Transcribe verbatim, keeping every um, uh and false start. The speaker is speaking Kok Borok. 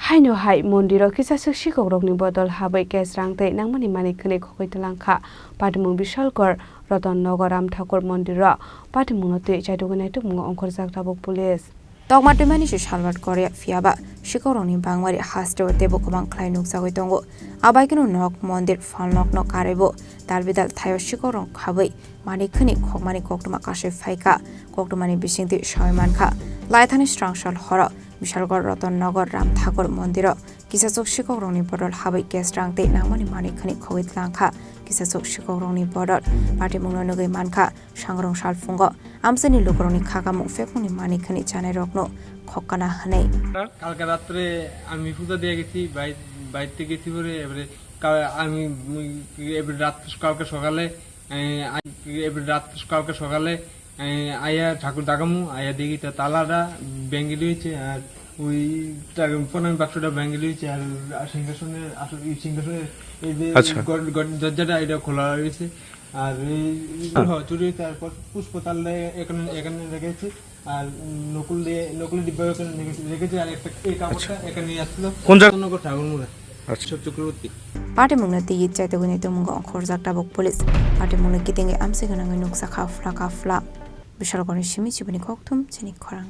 Haino hai mondiro kisaswk sikokrokni bodol habwi cash rang tei nangmani manwi khwnwi khogwi twlang kha. Patimung Bishalgarh, Roton Nagar, Ram Thakur mondiro patimungno twi chaitugwi naitugmungo ongkhorjak tabuk police. Tokma twimani se salwat Korea, phiyaba sikokrokni bangmari hasteo teibo kwbang khlai nukjagwi tongo. Abaikeno nok, mondir, phalnokno karwibo dalbidal thaio sikokrok habwi manwi khwnwi khokmani koktwma kasui phaikha. Koktwmani bisingtwi sawi mankha, laithani srangsal horo Bishalgarh, Roton Nagar, Ram Thakur mondiro kisaswk sikokrokni bodol habwi cash rang tei nangmani manwi khwnwi khogwi twlang kha. Kisaswk sikokrokni bodol patimungno nugwi mankha sangrong salphungo amchaini lukurokni khakamung phekmungni manwi khwnwi chanairokno khokkana hwnwi. কালকে রাত্রে আমি পূজা দিয়ে গেছি, বাড়ি-, বাড়িতে গেছি পরে এবারে কা-, আমি, উম, এবারে রাত, কালকে সকালে, এ, আ-, এবারে রাত, কালকে সকালে, এ, আয়া ঠাকুর দাগামু, আয়া দেখি তা তালাটা ভেঙে রয়েছে, আর ওই টা-, প্রণামী বাক্সটা ভেঙে রয়েছে, আর, আর সিংহাসনের আসন, এই সিংহাসনের এই যে আচ্ছা। গড-, গড-, দরজাটা এটা খোলা রয়েছে, আর এই, এই হ্যাঁ। হ, চুরি হয়েছে, আর পর পুষ্প তালটা এখানে, এখানে রেখেছি। আর নকুল দিয়ে, নকুলের ডিব্বা ওখানে রেখেছি, রেখেছি, আর একটা, এই কাপড়টা আচ্ছা। এখানে নিয়ে আসছিল কোন জায়গা? চন্দননগর ঠাকুরমুড়া। আচ্ছা। সব Chakraborty. Patimungno twi chaitugwi naitugmungo ongkhorjak tabuk police. Patimungno kitingwi amchai gwnangwi nukjakha phla ka phla. Bishalgarhni simi chibini kokthum chini khorang.